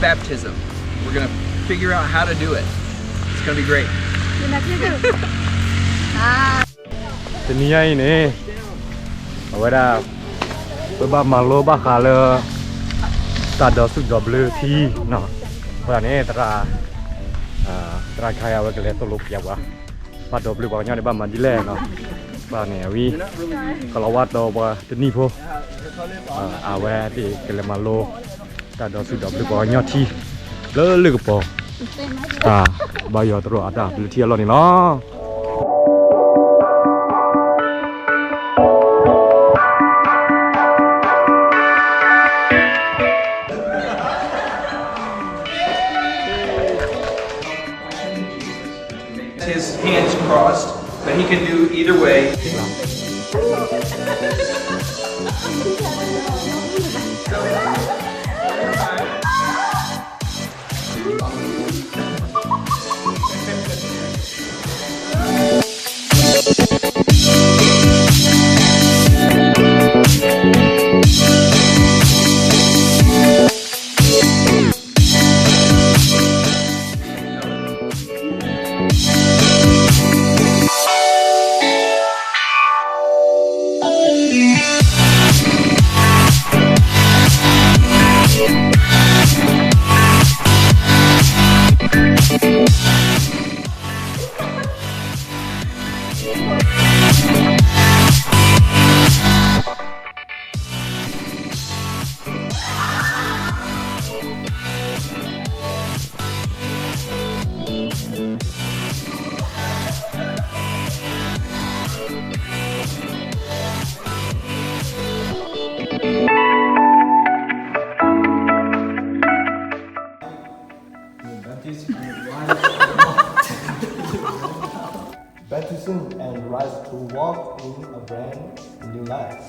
baptism. We're gonna figure out how to do it. It's gonna be great. တနံၤညါအံၤန့ၣ် အဝဲဒၣ် ပဘၣ်မၤလိဘၣ်ဃးလၢ တၢ်ဒိးစူၣ်ဒိးဘျၢထံနီၤ. အဃိသတးန့ၣ် သရၣ် သရၣ်ခါအံၤ အဝဲကလဲၤသိၣ်လိပှၤ ဘၣ်ဒိးဘျၢပှၤကညီန့ၣ် ဘၣ်မၤဒ်လဲၣ်နီၤ. အဃိသတးန့ၣ် အဝဲ ကလီၤဝါတီၤပှၤတနံၣ်ဖိ အဝဲသ့ၣ်ကလဲၤမၤလိ တၢ်ဒိးစူၣ်ဒိးဘျၢပှၤကညီထံ လၢလ့ၣ်ကပီၤ တၢ်ဘါယွၤသရိာ်အတၢ်ဘျၢထံအလီၢ်န့ၣ်လီၤ. His hands crossed, but he can do either way. Baptism and rise to walk in a brand new life.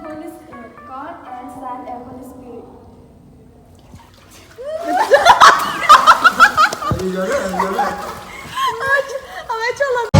Holy Spirit, God and Son and Holy Spirit. အဝဲကၠီလီၤ